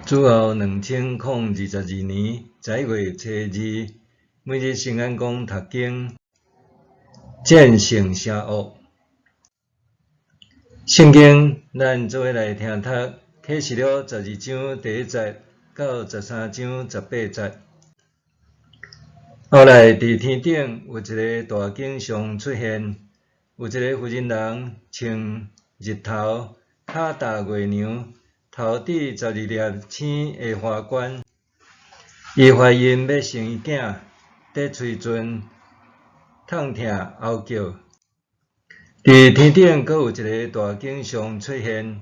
主後2022年11月初二，每日聖安公讀經，戰勝邪惡。聖經，咱做伙來聽讀啟示錄十二章第一節到十三章十八節。後來，佇天頂有一个大景象出現，有一个婦人人穿日頭，跤踏月娘，頭戴十二粒星的花冠。伊懷孕欲生伊囝，佇催陣痛疼嗷叫。佇天頂閣有一个大景象出現，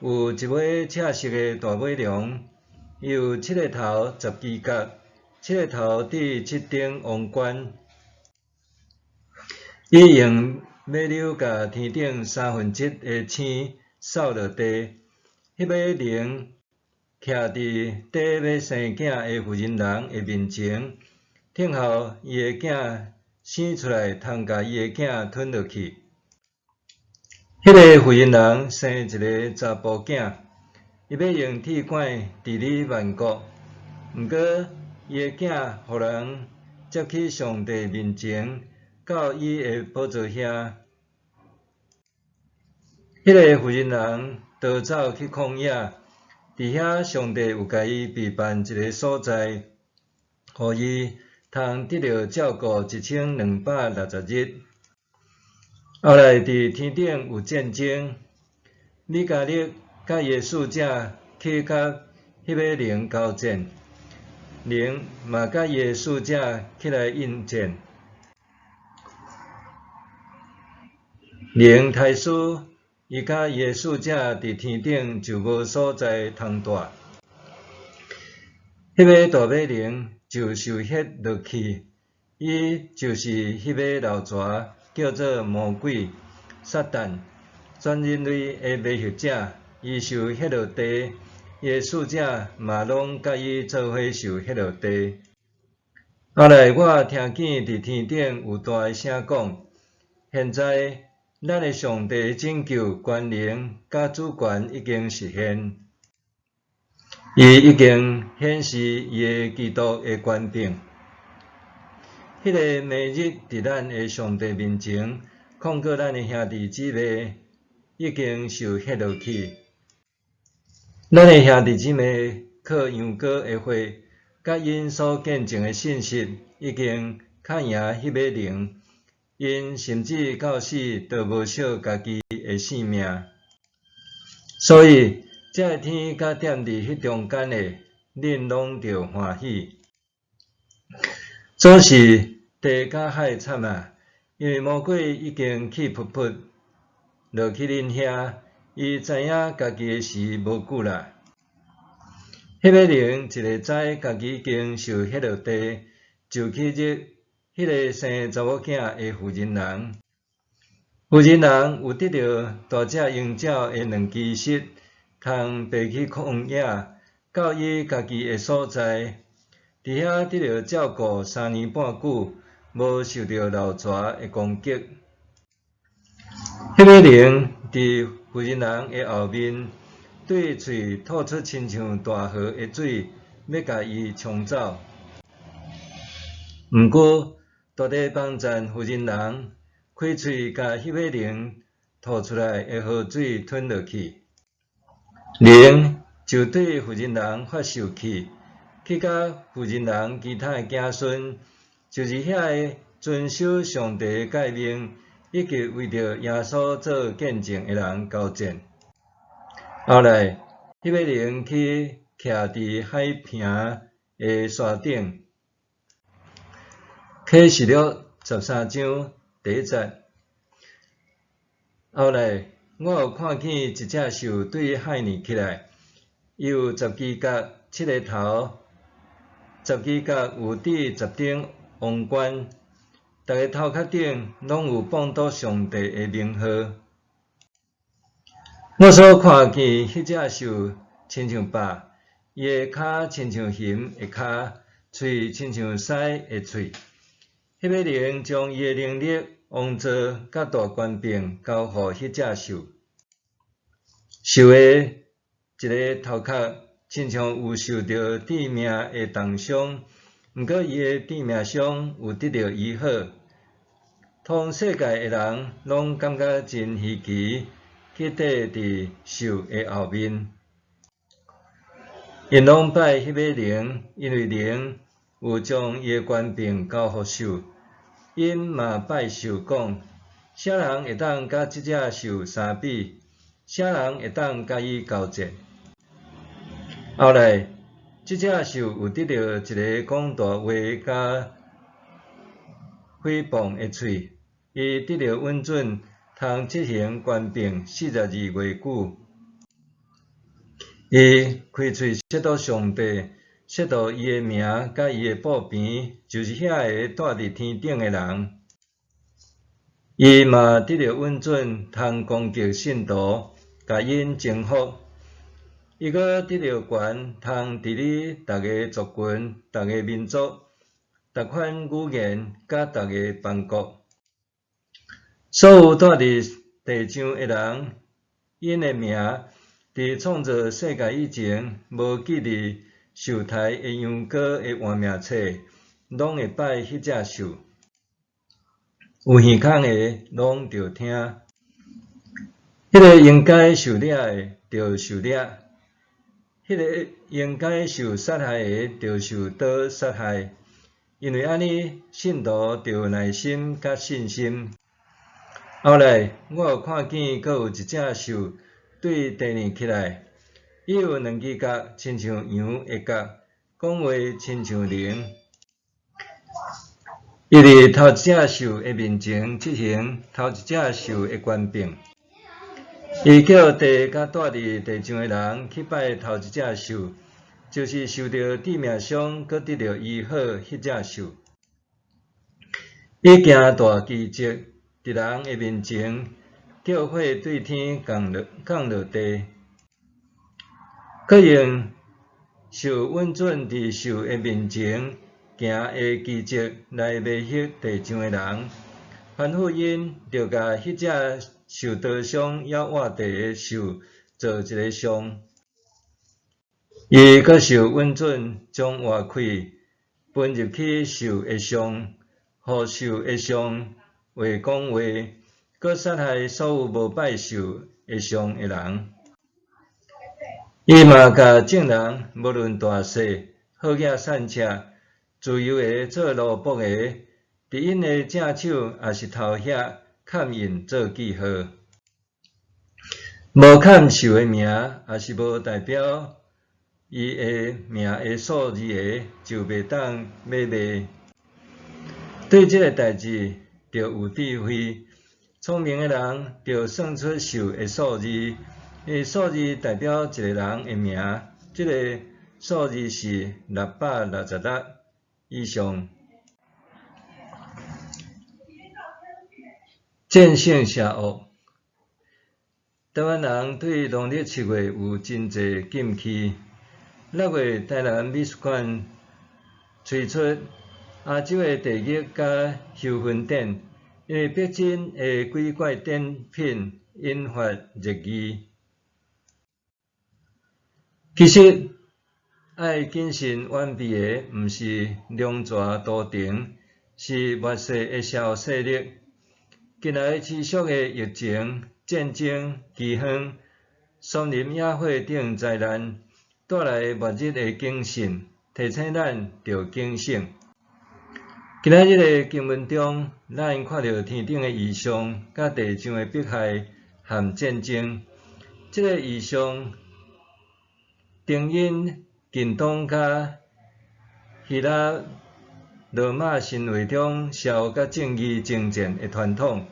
有一尾赤色的大尾龍，伊有七个頭、十支角，七个頭戴七頂王冠。伊用尾溜共天頂三分之一的星掃落地。彼尾龍徛佇塊欲生囝的婦人人的面前，等候伊的囝生出來，通共伊的囝吞落去。彼个婦人人生一个查埔囝，伊欲用鐵拐治理萬國。毋過，伊的囝予人接去上帝面前，到伊的寶座遐。彼个婦人人逃走去曠野，佇遐上帝有共伊備辦一个所在，予伊通得著照顧1260日。後來佇天頂有戰爭，米迦勒佮伊的使者去佮彼尾龍交戰，龍嘛佮伊的使者起來應戰。龍刣死，伊佮伊的使者佇天頂就無所在通蹛。彼尾大尾龍就受歇落去，伊就是彼尾老蛇，叫做魔鬼、撒旦，全人類的迷惑者。伊受歇落地，伊的使者嘛攏佮伊做伙受歇落地。後來我聽見佇天頂有大的聲講：現在咱的上帝拯救、權能佮主權已經實現，伊已經顯示伊的基督的權柄。彼个每日佇咱的上帝面前控告咱的兄弟姊妹已經受歇落去。咱的兄弟姊妹靠羊羔的血，佮𪜶所見證的信實，已經較贏彼尾龍。𪜶甚至到死都無惜家己的性命。所以，這个天佮踮佇彼中間的，恁攏著歡喜。總是地佮海慘啊！因為魔鬼已經氣噗噗落去恁遐，伊知影家己的時無久啦。彼尾龍一下知家己已經受歇落地，就去入彼个生查某囝的婦人人。婦人人有得著大隻鷹鳥的兩支翼，通飛去曠野，到伊家己的所在，佇遐得著照顧三年半久，無受著老蛇的攻擊。彼尾龍佇婦人人的後面，對喙吐出親像大河的水，欲共伊沖走。毋過，大地幫贊婦人人，開喙共彼尾龍吐出來的河水吞落去。龍就對婦人人發受氣，去佮婦人人其他的子孫，就是遐个遵守上帝的誡命，以及為著耶穌做見證的人交戰。後來，彼尾龍去徛佇海坪的沙頂。啟示錄十三章第一節。後來，我有看見一隻獸對海爾起來，伊有十支角、七个頭，十支角有戴十頂王冠，逐个頭殼頂攏有謗讟上帝的名號。我所看見彼隻獸親像豹，伊的跤親像熊的跤，喙親像獅的喙。彼尾龍將伊的能力、王座佮大權柄交予彼隻獸。獸的一个頭殼親像有受著致命的重傷，毋過伊的致命傷有得著醫好。通世界的人攏感覺真稀奇，去綴佇獸的後面。𪜶攏拜彼尾龍，因為龍有將伊的權柄交予獸。𪜶嘛拜獸講：啥人會當佮這隻獸相比？啥人會當佮伊交戰？後來，這隻獸有得著一个講大話佮誹謗的喙，伊得著允准通執行權柄42月久。伊開喙褻瀆上帝，褻瀆伊的名佮伊的布棚，就是遐个蹛佇天頂的人。伊嘛得著允准通攻擊聖徒，共𪜶征服。伊閣得著權通治理逐个族群、逐个民族、逐款語言佮逐个邦國。所有蹛佇地上的人，𪜶的名，佇創造世界以前，無記佇受刣的羊羔的活命冊，攏會拜彼隻獸。有耳孔的，攏著聽。彼个應該受掠的，著受掠；彼个應該受殺害的，著受刀殺害。因為按呢，信徒著有耐心佮信心。後來，我又看見閣有一隻獸對地面起來，伊有兩支角，親像羊的角，講話親像龍。伊佇頭一隻獸的面前執行頭一隻獸的權柄。伊叫地佮蹛佇地上的人去拜頭一隻獸，就是受著致命傷，閣得著醫好彼隻獸。伊行大奇蹟，佇人的面前，叫火對天降落降落地，閣用受允准佇獸的面前行的奇蹟來迷惑地上的人，吩咐𪜶著共彼隻受刀傷猶活著的獸做一个像。伊閣受允准將活氣分入去獸的像，予獸的像會講話，閣殺害所有無拜獸的像的人。伊嘛共眾人，無論大細，好額散赤，自由的做奴僕的，佇𪜶的正手抑是頭額崁印做記號。無崁獸的名，抑是無代表伊的名的數字的，就袂當買賣。對這个代誌，著有智慧、聰明的人，著算出獸的數字，因為數字代表一個人的名，這个數字是666以上。戰勝邪惡。台灣人對農曆七月有真濟禁忌。6月，台南美術館推出亞洲的地獄佮幽魂展，因為逼真的鬼怪展品引發熱議。其實，愛謹慎遠避的，毋是龍蛇圖騰，是末世的邪惡勢力。近來持續的疫情、戰爭、饑荒、森林野火等災難，帶來末日的警訊，提醒咱著警醒。今仔日的經文中，咱看著天頂的異象，佮地上的迫害和戰爭。這个異象，定因近東佮希臘羅馬神話中邪惡佮正義爭戰的傳統。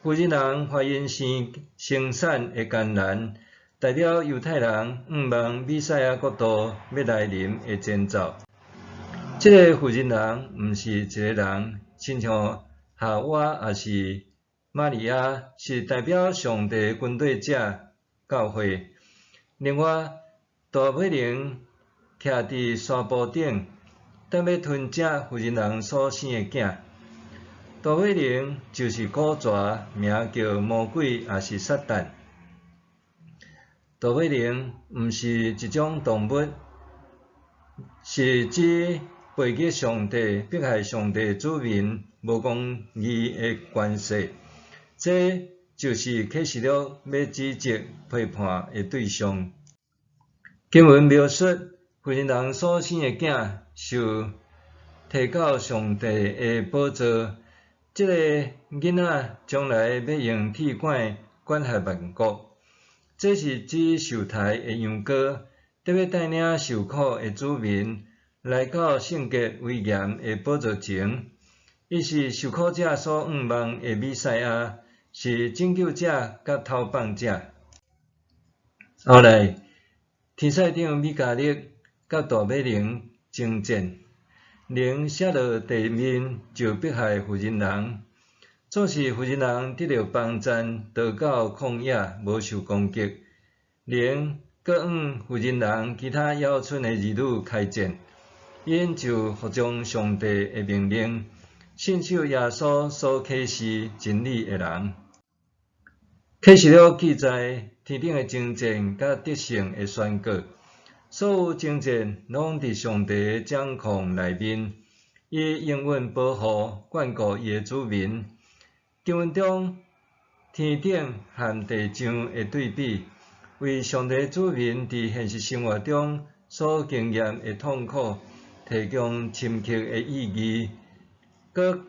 婦人懷孕生生產的艱難，代表猶太人向望彌賽亞國度欲來臨的前兆。這个婦人人毋是一个人，親像夏娃抑是瑪利亞，是代表上帝軍隊者教會。另外，大尾龍徛佇山坡頂，等欲吞食婦人人所生的囝。大尾龍就是古蛇，名叫魔鬼，抑是撒旦。大尾龍毋是一種動物，是指背逆上帝、迫害上帝子民無公義的權勢。這就是啟示錄欲指責批判的對象。經文描述婦人人所生的囝受提到上帝的寶座，這个囡仔將來欲用鐵拐管轄萬國。這是指受抬的羊羔，得欲帶領受苦的子民來到聖潔威嚴的寶座前。伊是受苦者所向望的彌賽亞，是拯救者佮頭放者。後來，天使長米迦勒佮大尾龍爭戰，龍摔落地面就迫害婦人人。總是婦人人得著幫贊，逃到曠野，無受攻擊。龍閣向婦人人其他夭賰的兒女開戰，𪜶就服從上帝的命令，信守耶穌所啟示真理的人。啟示錄記載天頂的征戰佮得勝的宣告，所有征戰攏佇上帝的掌控內面，伊永遠保護、眷顧伊的子民。經文中天頂和地上的對比，為上帝子民佇現實生活中所經驗的痛苦提供深刻的意義，閣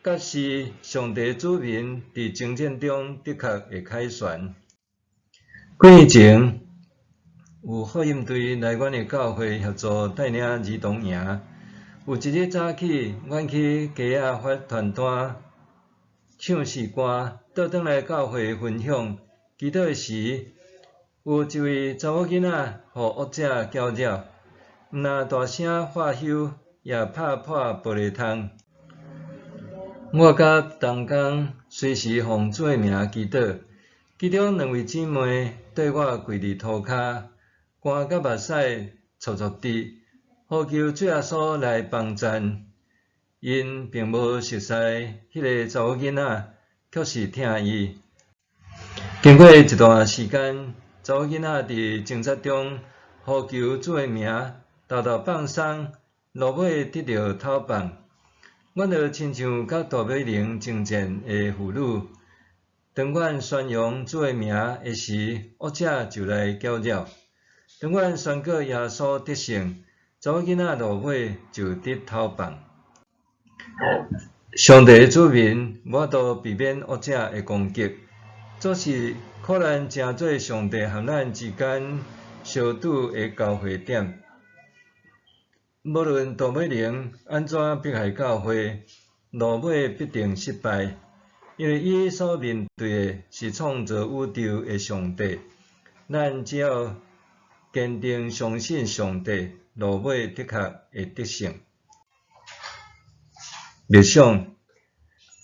揭示上帝子民佇征戰中的確會凱旋。幾年前，有福音隊來阮的教會協助帶領兒童營。有一日早起，阮去街仔發傳單、唱詩歌，倒轉來教會分享祈禱時，有一位查某囡仔予惡者攪擾，毋但大聲喝囂，也拍破玻璃窗。我佮同工隨時奉主的名祈禱，其中兩位姊妹綴我跪佇塗跤，汗佮目屎搓搓滴，呼求主耶穌來幫贊。𪜶並無熟似彼个查某囡仔，卻是疼伊。經過一段時間，查某囡仔佇掙扎中呼求主的名，沓沓放鬆，落尾得著透放。阮就親像佮大尾龍爭戰的婦女，當阮宣揚主的名的時，惡者就來攪擾；當阮宣告耶穌得勝，查某囡仔落尾就得透放。上帝的子民無法度避免惡者的攻擊，總是苦難成做上帝和咱之間相拄的交匯點。無論大尾龍按怎迫害教會，落尾必定失敗，因為伊所面對的是創造宇宙的上帝。咱只要堅定相信上帝，落尾的確會得勝。默想，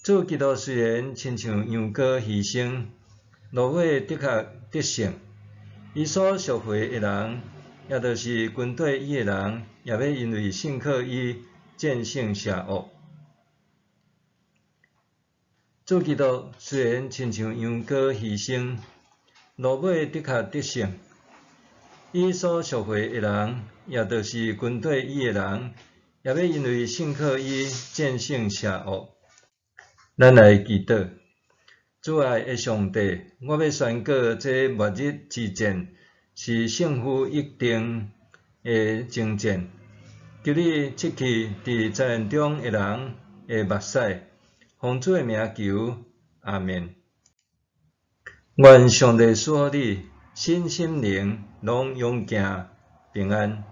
主基督雖然親像羊羔犧牲，落尾的確得勝。伊所贖回的人，也就是跟綴伊的人，也欲因為信靠伊，戰勝邪惡。主基督雖然親像羊羔犧牲，落尾的確得勝。伊所贖回的人，也就是跟綴伊的人，也欲因為信靠伊，戰勝邪惡。咱來祈禱，主愛的上帝，我欲宣告這末日之戰是勝負已定的征戰。求你拭去佇災難中的人的目屎，奉主的名求，阿們。願上帝賜予你身心靈攏勇健平安。